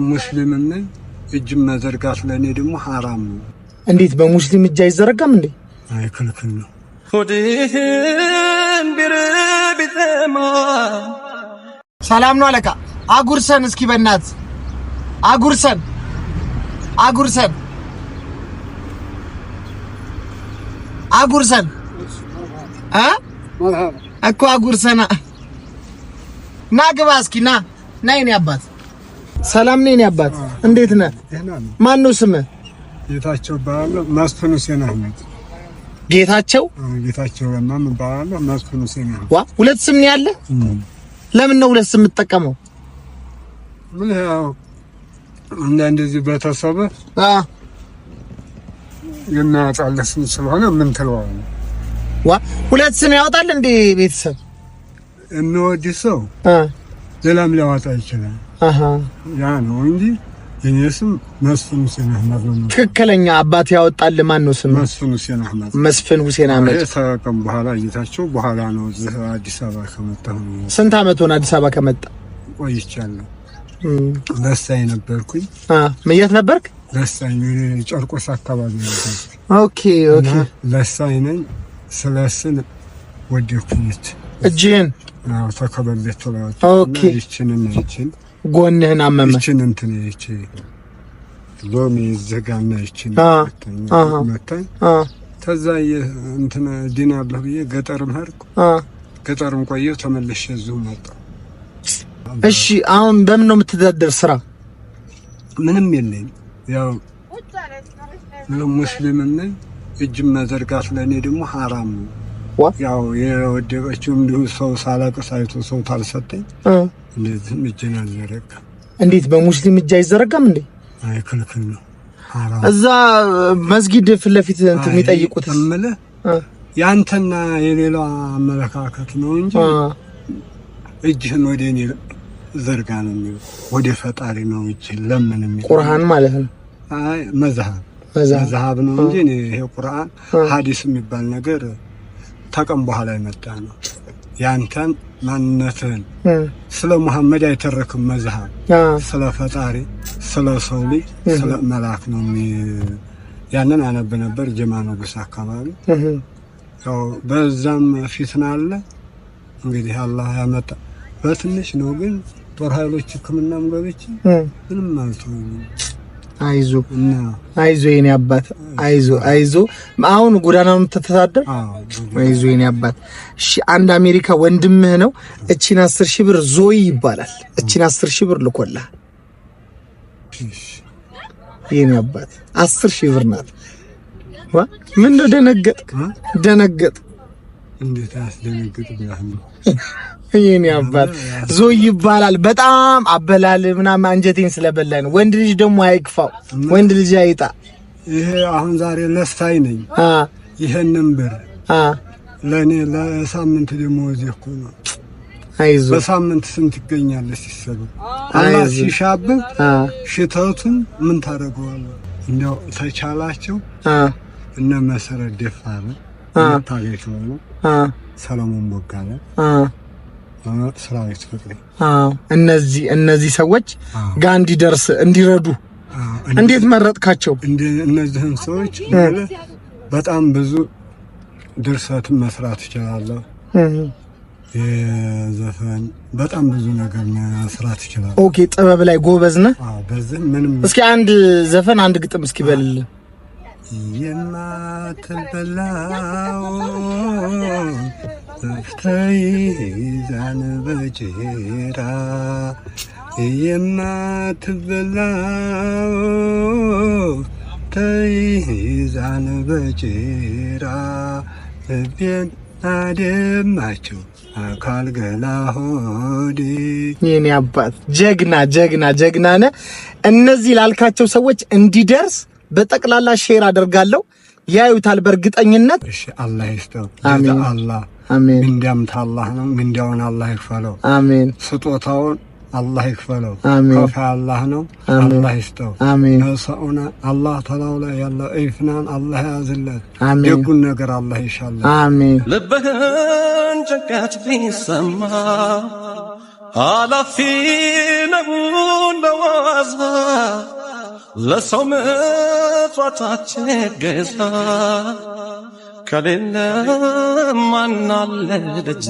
ሙስሊምም ነኝ። እጅ መዘርጋት ለእኔ ደግሞ ሐራም ነው። እንዴት በሙስሊም እጅ አይዘረጋም እንዴ? አይ ክልክል ነው። ሆድህን ቢርብ ቢጠማ። ሰላም ነው አለቃ። አጉርሰን እስኪ በእናት፣ አጉርሰን፣ አጉርሰን፣ አጉርሰን እ እኮ አጉርሰና። ና ግባ እስኪ፣ ና ና የኔ አባት። ሰላም ነው የኔ አባት፣ እንዴት ነህ? ማን ነው ስምህ? ጌታቸው እባላለሁ። መስፍን ሁሴን አህመድ። ጌታቸው። ጌታቸው ለማ እባላለሁ። መስፍን ሁሴን አህመድ። ዋ፣ ሁለት ስም ነው ያለ? ለምን ነው ሁለት ስም የምትጠቀመው? ምን ያው አንዳንድ እዚህ ቤተሰብ የሚያወጣልህ ስም ስለሆነ ምን ትለዋለህ? ዋ፣ ሁለት ስም ያወጣል እንዴ ቤተሰብ? የሚወድ ሰው ሌላም ሊያወጣ ይችላል። ያ ነው እንጂ የኔ ስም መስፍን ሁሴን አህመድ ነው። ትክክለኛ አባት ያወጣል ማን ነው ስም? መስፍን ሁሴን አህመድ። መስፍን ሁሴን አህመድ። ይሄ ከቀን በኋላ ጌታቸው በኋላ ነው። እዚህ አዲስ አበባ ከመጣሁ ነው። ስንት አመት ሆነ አዲስ አበባ ከመጣ? ቆይቻለሁ። ለሳኝ ነበርኩኝ። የት ነበርክ? ለሳኝ ጨርቆስ አካባቢ ነበር። Okay okay። ለሳኝ ነኝ። ስለስን ወደኩኝ። እጅህን? አዎ፣ ተከበሌት ተለዋጭ። Okay። ይችንን ይችን ጎንህን አመመ። ይችን እንትን ይቺ ሎሚ ዘጋና ይችን መታኝ። ተዛ እንትን ድናለሁ ብዬ ገጠርም ሄድኩ። ገጠርም ቆየሁ። ተመልሼ እዚሁ መጣሁ። እሺ፣ አሁን በምን ነው የምትተዳደር? ስራ? ምንም የለኝም። ያው ሙስሊምም ነኝ። እጅ መዘርጋት ለእኔ ደግሞ ሐራም ነው። ያው የወደቀችው እንዲሁ ሰው ሳለቅስ አይቶ ሰው ታልሰጠኝ እንደዚህም እጄን አልዘረጋም። እንዴት በሙስሊም እጅ አይዘረጋም እንዴ? አይ ክልክል ነው። እዛ መስጊድ ፊት ለፊት እንትን የሚጠይቁት? እምልህ ያንተና የሌላው አመለካከት ነው እንጂ እጅህን ወደ እኔ ዘርጋ ነው የሚለው። ወደ ፈጣሪ ነው እጅህን ለምን የሚለው። ቁርአን ማለት ነው። አይ መዝሀብ፣ መዝሀብ ነው እንጂ ይሄ ቁርአን ሐዲስ የሚባል ነገር ተቀም በኋላ የመጣ ነው። ያንተን ማንነትህን ስለ ሙሐመድ አይተረክም መዝሀብ። ስለ ፈጣሪ፣ ስለ ሰው ልጅ፣ ስለ መልአክ ነው። ያንን አነብ ነበር ጀማ ንጉስ አካባቢ። ያው በዛም ፊትና አለ። እንግዲህ አላህ ያመጣ በትንሽ ነው፣ ግን ጦር ኃይሎች ሕክምናም ገብቼ ምንም አልተወኝም። አይዞ አይዞ የኔ አባት፣ አይዞ አይዞ። አሁን ጎዳና ነው የምትተዳደር? አይዞ የኔ አባት። እሺ፣ አንድ አሜሪካ ወንድምህ ነው። እቺን 10,000 ብር፣ ዞይ ይባላል። እቺን 10,000 ብር ልኮልሃል። የኔ አባት፣ 10,000 ብር ናት። ዋ፣ ምን ነው ደነገጥክ? ደነገጥ እንዴት አስደነግጥ ብለህ ነው? የኔ አባት፣ ዞይ ይባላል። በጣም አበላል ምናምን አንጀቴን ስለበላኝ ነው። ወንድ ልጅ ደግሞ አይክፋው፣ ወንድ ልጅ አይጣ። ይሄ አሁን ዛሬ ለሳይ ነኝ። ይሄንን ብር ለእኔ ለሳምንት ደሞዝ እኮ ነው። አይዞ። በሳምንት ስንት ይገኛል ሲሰሩ? አላህ ሲሻብህ ሽተቱን ምን ታደርገዋለህ? እንደው ተቻላቸው እነ መሰረት ደፋር፣ ታገኝ ነው፣ ሰለሞን ቦጋለ፣ ሰራዊት ፍቅሬ። እነዚህ ሰዎች ጋር እንዲደርስ እንዲረዱ እንዴት መረጥካቸው? እነዚህን ሰዎች በጣም ብዙ ድርሰትን መስራት እችላለሁ። የዘፈን በጣም ብዙ ነገር መስራት እችላለሁ። Okay፣ ጥበብ ላይ ጎበዝ ነህ? አዎ፣ በዚህ ምንም። እስኪ አንድ ዘፈን፣ አንድ ግጥም እስኪ በልልን። የማትበላው ተይዛን በጭራ፣ የማትበላው ተይዛን በጭራ፣ ልቤን አደማቸው አካል ገላ ሆዴ። የኔ አባት፣ ጀግና ጀግና ጀግና ነህ። እነዚህ ላልካቸው ሰዎች እንዲደርስ በጠቅላላ share አደርጋለሁ፣ ያዩታል በእርግጠኝነት። እሺ፣ አላህ ይስጠው። አሜን። አላህ አሜን። ምንዳም ታላህ ነው። ምንዳውን አላህ ይክፈለው። አሜን። ስጦታውን አላህ ይክፈለው። አሜን። ከፋይ አላህ ነው። አሜን። አላህ ይስጠው። አሜን። ሰውና አላህ ተላው ላይ ያለው ኢፍናን አላህ ያዝለት። አሜን። ደጉን ነገር አላህ ይሻለት። አሜን። ልብህን ጭንቀት ቢሰማ ኃላፊ ነው ለዋዛ ለሰው ምጽዋታችን ገዛ ከሌለ ማናለ ደጄ።